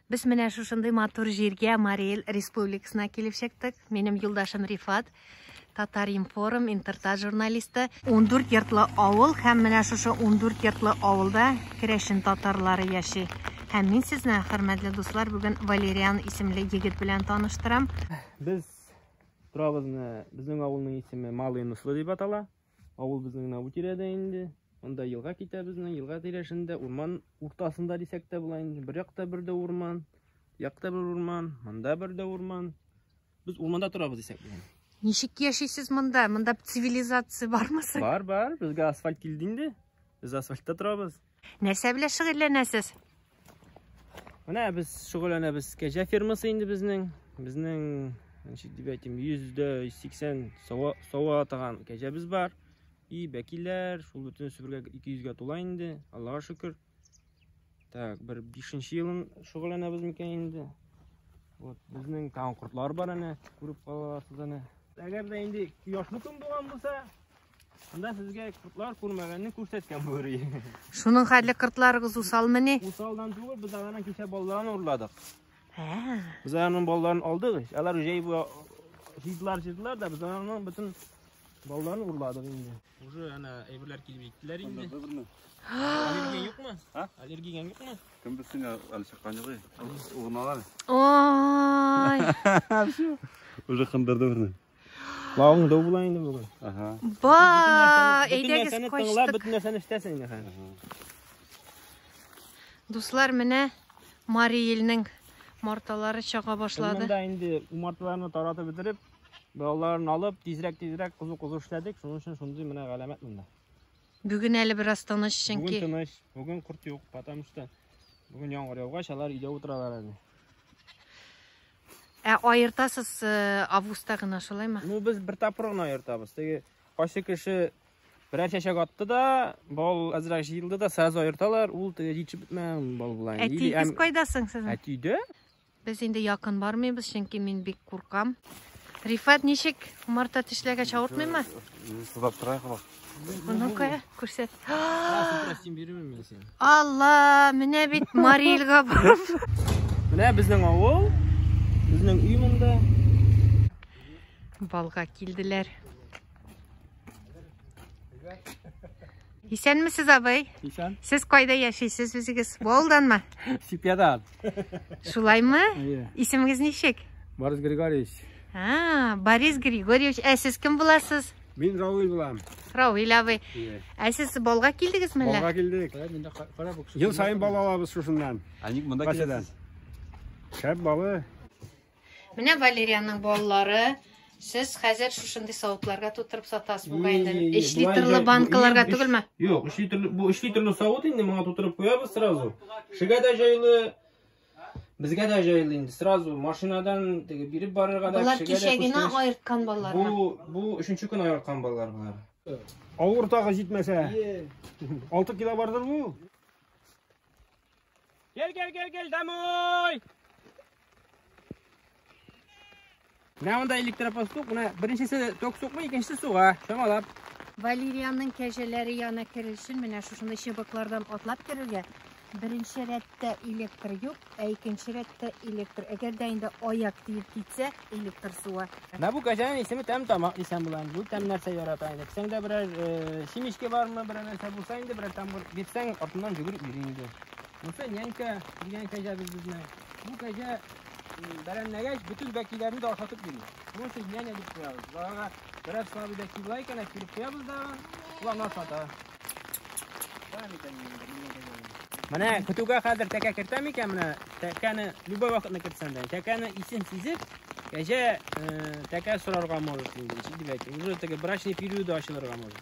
Без менә шушындый матур җиргә, Марий Эл Республикасына килеп чыктык. Минем юлдашым Рифат, Татар-информ, Интертат журналисты. 14 йортлы авыл һәм менә шушы 14 йортлы авылда керәшен татарлары яши. Һәм мин сезне, хөрмәтле дуслар, бүген Валериан исемле егет белән таныштырам. Без торабыз менә, безнең авылның исеме Малый Ныслы дип атала. Авыл безнең менә бу тирәдә инде. Монда елга китә безнең, елга тирәсендә, урман уртасында дисәк тә була инде. Бер якта бер дә урман, якта бер урман, монда бер дә урман. Без урманда торабыз дисәк була. Ничек яшисез монда? Монда цивилизация бармы соң? Бар, бар. Безгә асфальт килде инде. Без асфальтта торабыз. Нәрсә белән шөгыльләнәсез? Менә без шөгыльләнәбез. Кәҗә фермасы инде безнең. Безнең, ничек дип әйтим, 180 сава, сава торган кәҗәбез бар. И бәкиләр, шул бөтенесе бергә 200гә тула инде, Аллага шөкер. Так, бер 5 елын шөгыльләнәбез микән инде. Вот, безнең тагын кортлар бар әнә, күреп каласыз әнә. Әгәр дә инде кояшлы көн булган булса, анда сезгә кортлар күрмәгәнне күрсәткән булыр иде. Шуның хәтле кортларыгыз усалмыни? Усалдан түгел, без аларның кичә балларын урладык. Ә. Без аларның балларын алдык. Алар җәй буе җыйдылар, җыйдылар да, без аларның бөтен балларын урладык инде. Уже әнә әйберләр килеп җиттеләр инде. Аллергия юкмы? А? Аллергия юкмы? Кем белсен, әле чыккан юк. Угыналар. Ой. Уже кындырды берне. Лавың дау була инде бүген. Ага. Ба, Бөтен әйдәгез нәрсәне тыңлап, качтык. бөтен нәрсәне эшләсең инде хәзер. Дуслар, менә Марий Илнең марталары чага Без башлады. монда инде умарталарны таратып бетереп, балаларын алып, тизрәк-тизрәк кызу-кызу эшләдек. Шуның өчен шундый менә галәмәт монда. Бүген әле бераз тыныч, чөнки Бүген тыныч, бүген корт юк, потому что бүген яңгыр яугач, алар өйдә утыралар әле. Ә аертасыз августта гына, шулаймы? Ну, без бер тапкыр гына аертабыз. Теге кайсы кеше берәр чәчәк атты да, бал әзрәк җыелды да, сразу аерталар, ул теге җитешеп бетмәгән бал була инде. Или Әтиегез кайда соң сезнең? Әти өйдә. Без инде якын бармыйбыз, чөнки мин бик куркам. Рифат, ничек? Умарта тешләгәч авыртмыймы? Сызлап тора колак. Ну-ка, күрсәт. Син бирермен мин сиңа. Алла, менә бит Марий Илгә барып. Менә безнең авыл, безнең өй монда. Балга килделәр. Исәнмесез, абый? Исән. Сез кайда яшисез үзегез? Бу авылданмы? Сипядан. Шулаймы? Әйе. Исемегез ничек? Борис Григорьевич. А, Борис Григорьевич. Ә сез кем буласыз? Мин Рауил булам. Рауил абый. Әйе. Ә сез балга килдегезме әллә? Балга килдек. Ел саен бал алабыз шушыннан. Ә ник монда Васядан. киләсез? Шәп балы. Менә Валериянның баллары. Сез хәзер шушындый савытларга тутырып сатасыз бугай инде. Е, е, е, 3 литрлы банкаларга түгелме? Юк, 3 литрлы, бу 3 литрлы савыт инде моңа тутырып куябыз сразу. Кешегә дә җайлы, безгә дә җайлы инде. Сразу машинадан теге биреп барырга да, Болар кешегә дә кичә генә күчтәнәч. аерткан баллармы? Бу 3 көн аерткан баллар болар. Авыр тагы җитмәсә. 6 кило бардыр бу. Гел, гел, гел, гел, домой! Менә монда электропастух, менә беренчесе ток сукмый, икенчесе суга, чамалап. Валериянның кәҗәләре янына керер өчен менә шушындый чыбыклардан атлап керергә. Беренче рәттә электр юк, ә икенче рәттә электр. Әгәр дә инде аяк тиеп китсә, электр суы. Менә бу кәҗәнең исеме тәм тамак дисәм була. Бу тәм нәрсә ярата инде. Кесәңдә берәр семечке бармы, берәр нәрсә булса инде, берәр тәм бирсәң, артыннан йөгереп йөри инде. Монысы нянька дигән кәҗәбез безнең. Бу кәҗә бәрәнләгәч бөтен бәкиләрне дә ашатып йөри. Шуның өчен няня дип куябыз. Балага берәр слабый бәки була икән, килеп куябыз да, ул аны ашата. Менә көтүгә хәзер тәкә кертәм икән, менә тәкәне любой вакытны кертсәң дә, тәкәне исен сизеп, кәҗә тәкә сорарга может инде, ничек дип әйтим, уже теге брачный периоды ачылырга может.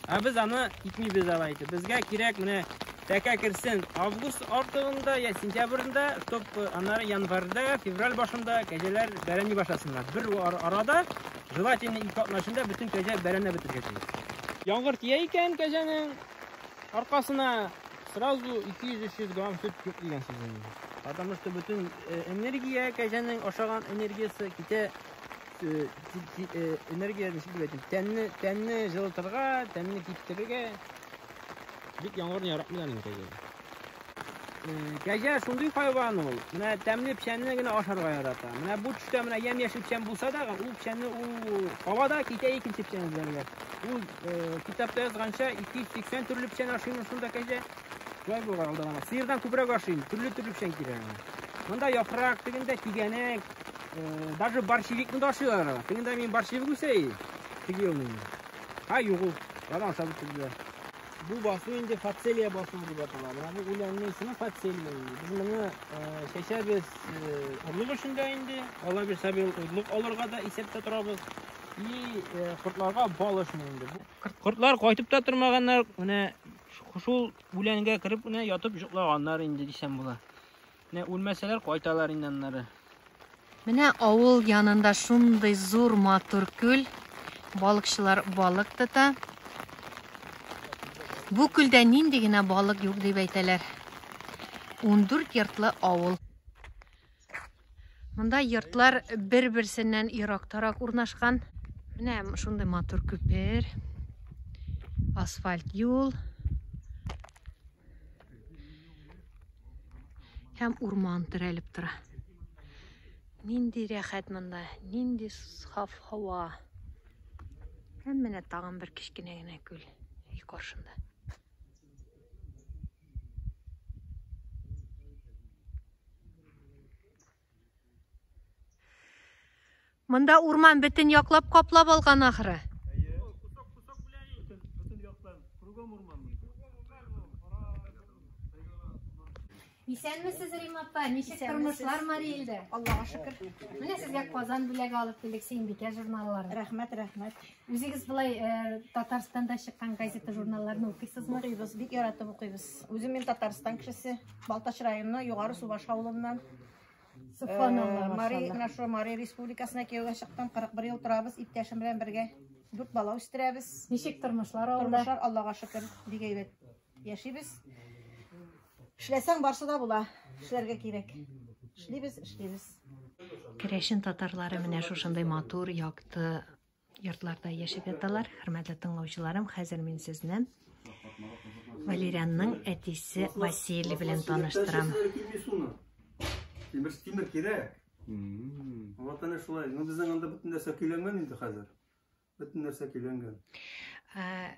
Ә без аны итмибез алай итеп. Безгә кирәк менә тәкә керсен август артыгында я сентябрьдә, чтоб аннары январьда, февраль башында кәҗәләр бәрәнли башласыннар. Бер арада, желательно ике атна эчендә бөтен кәҗә бәрәнләп бетерергә тиеш. Яңгыр тия икән кәҗәнең аркасына сразу 200-300 грамм сөт юк дигән сүз инде. Потому что бөтен энергия кәҗәнең ашаган энергиясе китә, энергия ничек дип әйтим, тәнне җылытырга, тәнне киптерергә. Бик яңгырны яратмыйлар инде кәҗәләр. Кәҗә шундый хайван ул. Менә тәмле печәнне генә ашарга ярата. Менә бу төштә менә ямь-яшел печән булса да, ул печәнне ул каба да китә икенче печән эзләргә. Ул китапта язганча 280 төрле печән ашыймы шунда кәҗә. Шулай булган алда. Сыердан күбрәк ашыйм, төрле-төрле печән кирәк аңа. Монда яфрак, тегендә тигәнәк, даже борщевикны да ашыйлар. Тегендә мин борщевик үсә, теге елны. Ха, юк ул. Ладно, ашап бетерделәр. Бу басу инде фацелия басуы дип атала. Менә бу үләннең исеме фацелия инде. Без моны чәчәбез орлык өчен дә инде. Алла бирсә, быел орлык алырга да исәптә торабыз. И кортларга бал өчен инде. Кортлар кайтып та тормаганнар. Менә шул үләнгә кереп менә ятып йоклаганнар инде дисәм була. Менә үлмәсәләр кайталар инде аннары. Менә авыл янында шундый зур матур күл. Балыкчылар балык тота. Бу күлдә нинди генә балык юк дип әйтәләр. 14 йортлы авыл. Монда йортлар бер-берсеннән ерактарак урнашкан. Менә шундый матур күпер. Асфальт юл. Һәм урман терәлеп тора. Нинди рәхәт монда, нинди саф һава. Һәм менә тагын бер кечкенә генә күл өй каршында. Монда урман бөтен яклап каплап алган ахры. Исәнмесез, Рима апа. Ничек тормышлар Мари илдә? Аллага шөкер. Менә сезгә Казан бүләге алып килдек, Сөембикә журналларын. Рәхмәт, рәхмәт. Үзегез болай Татарстанда чыккан газета журналларны укыйсызмы? Укыйбыз, бик яратып укыйбыз. Үзем мин Татарстан кешесе, Балтач районы, Югары Субаш авылыннан. Субханалла, Мари, менә шул Мари республикасына кияүгә чыктым, 41 ел торабыз, иптәшем белән бергә. 4 бала үстерәбез. Ничек тормышлар авылда? Тормышлар Аллага шөкер, бик әйбәт яшибез. Эшләсәң барсы да була. Эшләргә кирәк. Эшлибез, эшлибез. Керәшен татарлары менә шушындай матур, якты йортларда яшәп яталар. Хөрмәтле тыңлаучыларым, хәзер мин сезне Валерианның әтисе Василий белән таныштырам. Тимер, тимер кирәк. Вот әнә шулай. Ну, безнең анда бөтен нәрсә көйләнгән инде хәзер. Бөтен нәрсә көйләнгән.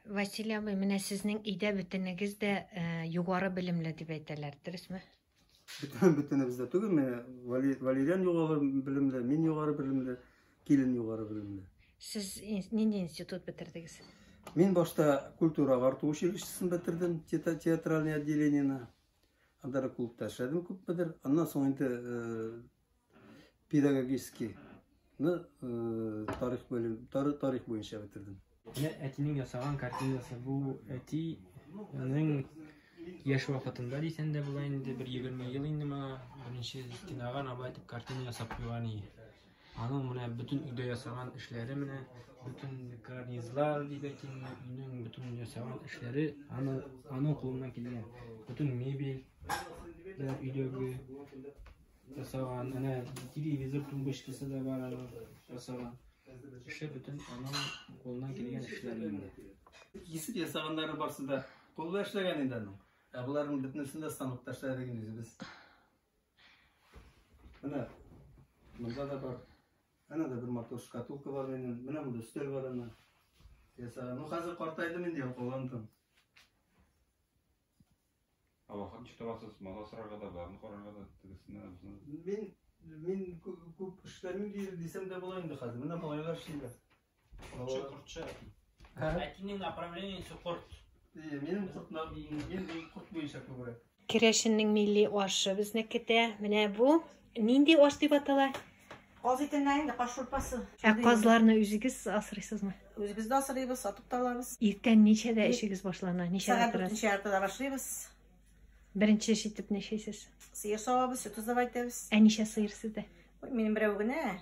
Василий абый, менә сезнең өйдә бөтенегез дә югары белемле дип әйтәләр, дөресме? Бөтенебез дә түгел, менә Валериан югары белемле, мин югары белемле, килен югары белемле. Сез нинди институт бетердегез? Мин башта культура агарту училищесын бетердем, театральный отделениене. Анда клубта эшләдем күпмедер. Аннан соң инде педагогический тарих бөлем, тарих буенча бетердем. Менә әтинең ясаган картинасы. Бу әтинең яшь вакытында дисәң дә була инде, бер 20 ел инде моңа беренче стенага набай итеп картина ясап куйган иде. Аның менә бөтен өйдә ясаган эшләре, менә бөтен карнизлар дип әйтим, өйнең бөтен ясаган эшләре аның кулыннан килгән. Бөтен мебель өйдәге ясаган, әнә телевизор тумбочкасы да бар аның ясаган. Эше бөтен аның кулыннан килгән эшләр инде. Кисеп ясаганнары барсы да кулда эшләгән инде аның. Ә боларның бөтенесен дә станокта эшләдек инде үзебез. Менә монда да бар. Әнә дә бер матур шкатулка бар минем. Менә монда өстәл бар әнә. Ясаган. Ну, хәзер картайдым инде, ялкауландым. Ә вакыт ничек табасыз? Мал асрарга да, боларны карарга да, тегесенә, бусына. Мин күп эшләмим дисәм дә була инде хәзер. Менә малайлар эшлиләр. Кортчы, кортчы. Әтинең направлениесе корт. Минем корт, мин корт буенча күбрәк. Керәшеннең милли ашы безне көтә. Менә бу нинди аш дип атала? Каз итеннән инде, каз шурпасы. Ә казларны үзегез асрыйсызмы? Үзебез дә асрыйбыз, сатып та алабыз. Иртән ничәдә эшегез башлана? Ничәдә Сәгать торасыз? дүртенче яртыда башлыйбыз. Беренче эш итеп ничәйсез? Сыер савабыз, сөт узып әйтәбез. Ә ничә сыер сездә? Ой, минем берәү генә.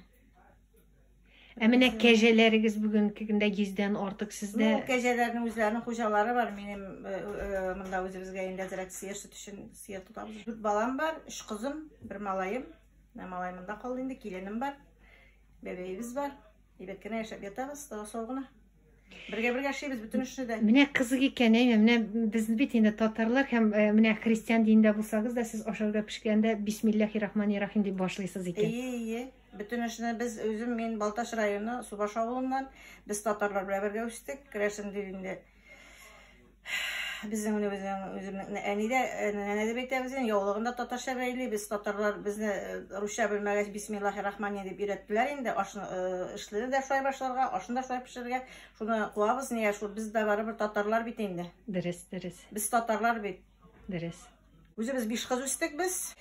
Ә менә кәҗәләрегез бүгенге көндә 100-дән артык сездә. Ну, кәҗәләрнең үзләренең хуҗалары бар. Минем монда үзебезгә инде әзрәк сыер сөт өчен сыер тотабыз. 4 балам бар, 3 кызым, бер малаем. Менә малай монда калды инде, киленем бар, бәбәебез бар. Әйбәт кенә яшәп ятабыз, тагы сау гына. Бергә-бергә эшлибез бөтен эшне дә. Менә кызык икән, әйме, менә без бит инде татарлар һәм э, менә христиан динендә булсагыз да, сез ашарга пешкәндә бисмиллахи рахмани рахим дип башлыйсыз икән. Әйе, әйе. Бөтен эшне без үзем мин Балтач районы Субаш авылыннан. Без татарлар белән бергә үстек. Керәшен динендә. Безнең менә безнең үземнең әни дә нәнә дип әйтәбез инде, яулыгын да татарча бәйли. Без татарлар безне русча белмәгәч бисмиллахи рахмани дип өйрәттеләр инде. Ашны эшне дә шулай башларга, ашны да шулай пешерергә. Шуны куабыз, нигә шул без дә барыбер татарлар бит инде. Дөрес, дөрес. Без татарлар бит. Дөрес. Үзебез биш кыз үстек без.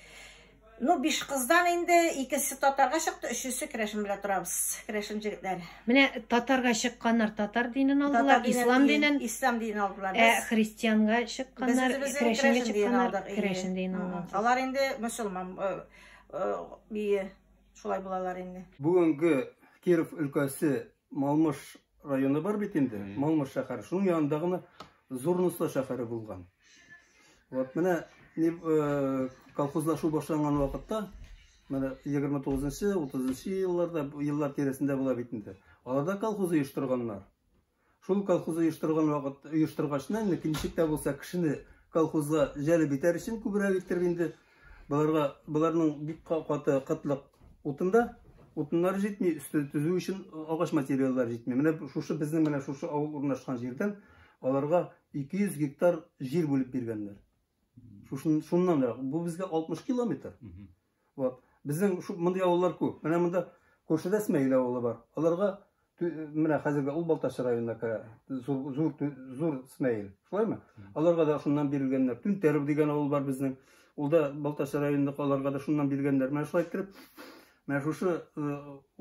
Ну, биш кыздан инде икесе татарга чыкты, өчесе керәшен белән торабыз. Керәшен җегетләре. Менә татарга чыкканнар татар динен алдылар, ислам динен. Ислам динен алдылар. Ә христианга чыкканнар, керәшенгә чыкканнар, керәшен динен алдылар. Алар инде мөселман, бие шулай булалар инде. Бүгенге Киров өлкәсе Малмыш районы бар бит инде, Малмыш шәһәре. Шуның янында гына Зур Нысла шәһәре булган. Вот менә не колхозлашу башланган вакытта, менә 29-нчы, 30-нчы елларда, еллар тирәсендә була бит инде. Аларда колхоз оештырганнар. Шул колхоз оештырган вакыт, оештыргач, инде ничек тә булса кешене колхозга җәлеп итәр өчен күбрәк иттереп инде боларга, боларның бик каты кытлык утында, утыннар җитми, өсте төзү өчен агач материаллар җитми. Менә шушы безнең менә шушы авыл урнашкан җирдән аларга 200 гектар җир бүлеп биргәннәр. Шуннан да, бу безгә 60 километр. Вот. Безнең шу мондый авыллар күп. Менә монда күршедә Смәел авылы бар. Аларга менә хәзерге ул Балтач районына керә. Зур, зур, зур Смәел. Шулаймы? Аларга да шуннан бирелгәннәр. Түнтәров дигән авыл бар безнең. Ул да Балтач районында, аларга да шуннан биргәннәр. Менә шулай иттереп, менә шушы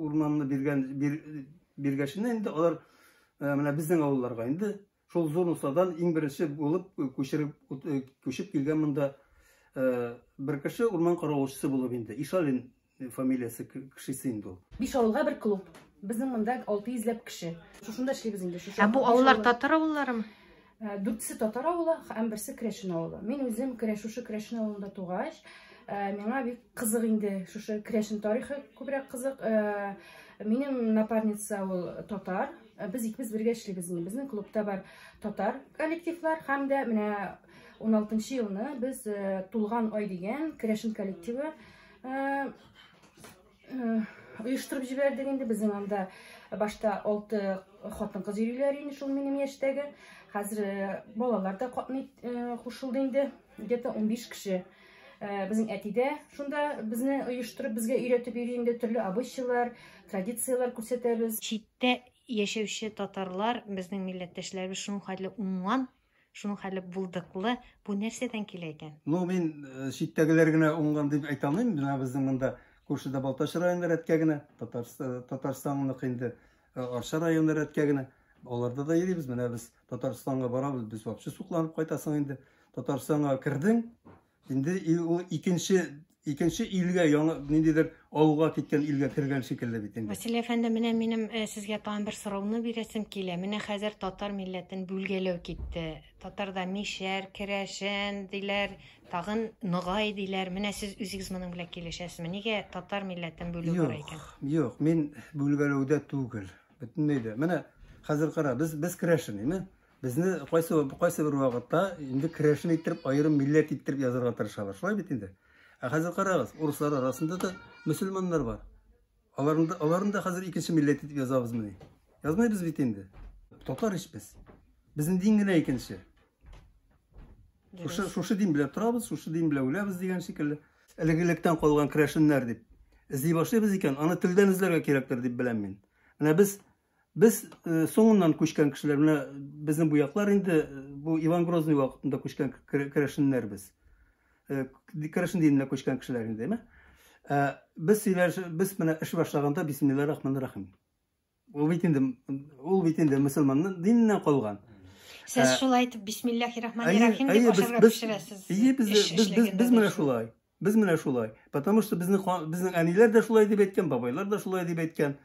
урманны биргән, биргәченнән инде алар менә безнең авылларга инде шул Зур Нысладан иң беренче булып күчереп, күчеп килгән монда бер кеше урман каравылчысы булып инде. Ишалин фамилиясе кешесе инде ул. Биш авылга бер клуб. Безнең монда 600 ләп кеше. Шушында эшлибез инде. Шушы Ә бу авыллар татар авылларымы? Дүртесе татар авылы һәм берсе керәшен авылы. Мин үзем шушы керәшен авылында тугач, миңа бик кызык инде шушы керәшен тарихы күбрәк кызык. Минем напарница ул татар. Без икебез бергә эшлибез инде. Безнең клубта бар татар коллективлар һәм дә менә 16 елны без Тулган ай дигән керәшен коллективы оештырып җибәрдек инде. Безнең анда башта 6 хатын-кыз йөриләр инде шул минем яшьтәге. Хәзер балалар да катный кушылды инде. Где-то 15 кеше. Безнең әти дә шунда безне оештырып, безгә өйрәтеп йөри инде, төрле обычайлар, традицияләр күрсәтәбез. Читтә яшәүче татарлар, безнең милләттәшләребез шуның хәтле уңган, шуның хәтле булдыклы. Бу нәрсәдән килә икән? Ну, мин читтәгеләр генә уңган дип әйтә алмыйм. Менә безнең монда күршедә Балтач районы рәткә генә, Татарстанныкы инде Арча районы рәткә генә. Аларда да йөрибез. Менә без Татарстанга барабыз, без вообще сукланып кайтасың инде. Татарстанга кердең, инде ул икенче илгә, яңа ниндидер авылга киткән илгә кергән шикелле бит инде. Василий әфәнде, менә минем сезгә тагын бер сорауны бирәсем килә. Менә хәзер татар милләтен бүлгәләү китте. Татарда мишәр, керәшен диләр, тагын ногай диләр. Менә сез үзегез моның белән килешәсезме? Нигә татар милләтен бүлү бара икән? Юк, мин бүлгәләүдә түгел. Бөтенләй дә. Менә хәзер кара, без керәшен, әйме? Безне кайсы бер вакытта инде керәшен иттереп, аерым милләт иттереп язарга тырышалар. Шулай бит инде. Ә хәзер карагыз, урыслар арасында да мөселманнар бар. Аларны да хәзер икенче милләт итеп язабызмыни? Язмыйбыз бит инде. Татар ич без. Безнең дин генә икенче. Шушы дин белән торабыз, шушы дин белән үләбез дигән шикелле. Элек-электән калган керәшеннәр дип эзли башлыйбыз икән, аны телдән эзләргә кирәктер дип беләм мин. Менә без соңыннан күчкән кешеләр, менә безнең бу яклар инде бу Иван Грозный вакытында күчкән керәшеннәр без. Керәшен диненә күчкән кешеләр инде, әйме? Без без менә эш башлаганда бисмиллаһир рахманир рахим. Ул бит инде мөселманның диненнән калган. Сез шулай итеп бисмиллаһир рахманир рахим дип ашарга пешерәсез. Әйе, без менә шулай. Без менә шулай. Потому что безнең әниләр дә шулай дип әйткән, бабайлар да шулай дип әйткән.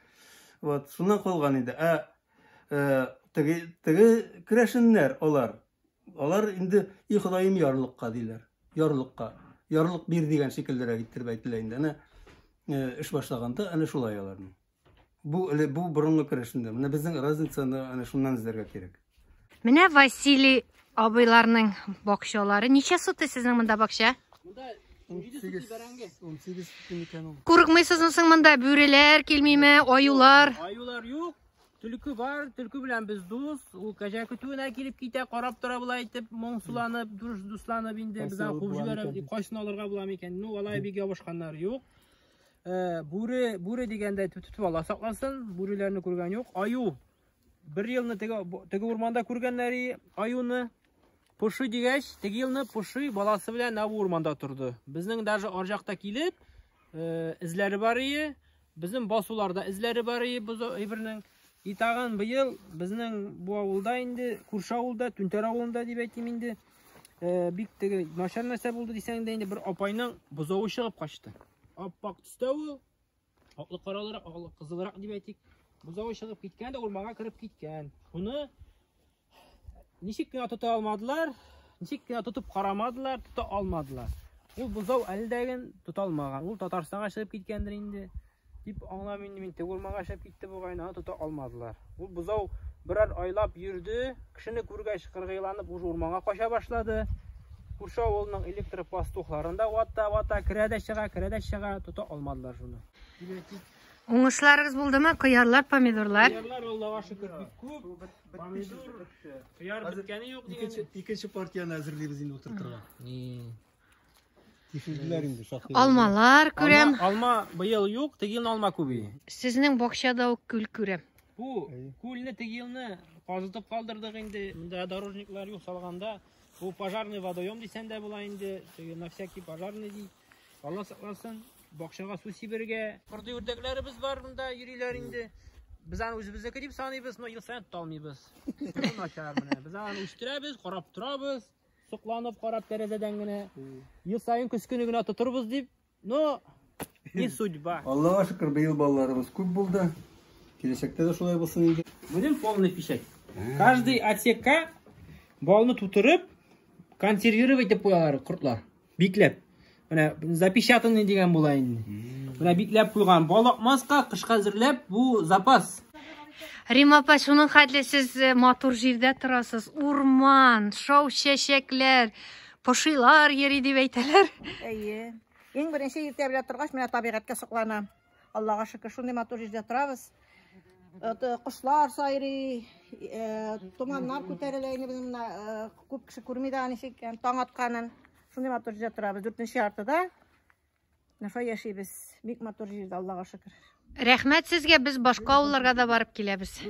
Вот, шуннан калган инде. Ә теге керәшеннәр алар инде и Ходаем ярлыкка диләр. Ярлыкка. Ярлык бир дигән шикеллерәк иттереп әйтелә инде. Әнә эш башлаганда әнә шулай аларның. Бу әле бу борынгы керәшендә. Менә безнең разницаны әнә шуннан эзләргә кирәк. Менә Василий абыйларның бакчалары. Ничә сотый сезнең монда бакча? Монда 17 сутый бәрәңге. 18 сутый микән ул? Курыкмыйсызмы соң монда бүреләр килмиме, аюлар? Аюлар юк. Төлке бар, төлке белән без дус. Ул кәҗә көтүенә килеп китә, карап тора болай итеп, моңсуланып, дус дусланып инде без аны куып җибәрәбез. Кайсын алырга була микән? Ну, алай бик ябышканнар юк. Бүре, бүре дигәндә тотып ала сакласын, бүреләрне күргән юк. Аю. Бер елны теге теге урманда күргәннәр аюны. Поши дигәч, теге елны поши баласы белән бу урманда торды. Безнең даже аржакта килеп, эзләре бар ие, безнең басуларда эзләре бар ие әйбернең. И тагын быел безнең бу авылда инде, күрше авылда, Түнтәр авылында дип әйтим инде, бик теге начар нәрсә булды дисәң дә инде бер апайның бозавы чыгып качты. Аппак төстә ул, аклы каралырак, аклы кызылрак дип әйтик. Бозавы чыгып киткән дә урманга кереп киткән. Шуны ничек кенә тота алмадылар, ничек кенә тотып карамадылар, тота алмадылар. Ул бозау әле дә тота алмаган. Ул Татарстанга чыгып киткәндер инде. Дип аңлам инде мин, теге урманга чыгып китте бугай, аны тота алмадылар. Ул бозау берәр айлап йөрде, кешене күргәч кыргыйланып уже урманга кача башлады. Күрше авылның электр пастухларында вата-вата керә дә чыга, керә дә чыга, тота алмадылар шуны. Уңышларыгыз булдымы? Кыярлар, помидорлар? Кыярлар Аллага шөкер бик күп. Помидор, кыяр беткәне юк дигән. Икенче партияне әзерлибез инде утыртырга. Тишелделәр инде шактый. Алмалар күрәм. Алма быел юк, теге елны алма күп иде. Сезнең бакчада ук күл күрәм. Бу күлне теге елны казытып калдырдык инде. Монда дорожниклар юк салганда. Бу пожарный водоем дисәң дә була инде. Теге на всякий пожарный ди. Алла сакласын. Бакчага су сибергә. Кырдый үрдәкләребез бар монда йөриләр инде. Без аны үзебезнеке дип саныйбыз, но ел саен тота алмыйбыз. Бу начар менә. Без аны үстерәбез, карап торабыз. Сокланып карап тәрәзәдән генә. Ел саен көз көне генә тотырбыз дип, но не судьба. Аллага шөкер, быел балаларыбыз күп булды. Киләчәктә дә шулай булсын инде. Будем полный пищать. Каждый отсекка балны тутырып, консервировать дип куялар кортлар. Бикләп. Менә запечатанный дигән була инде. Менә бикләп куйган. Бал акмаска, кышка әзерләп, бу запас. Рима апа, шуның хәтле сез матур җирдә торасыз. Урман, шау чәчәкләр, пошилар йөри дип әйтәләр. Әйе. Иң беренче иртә белән торгач, менә табигатькә сокланам. Аллага шөкер, шундый матур җирдә торабыз. Кошлар сайрый, томаннар күтәрелә инде безнең менә күп кеше күрми дә ничек икән, таң атканын. Шундый матур җирдә торабыз. 4нче яртыда менә шулай яшибез. Бик матур җирдә, Аллага шөкер. Рәхмәт сезгә, без башка авылларга да барып киләбез.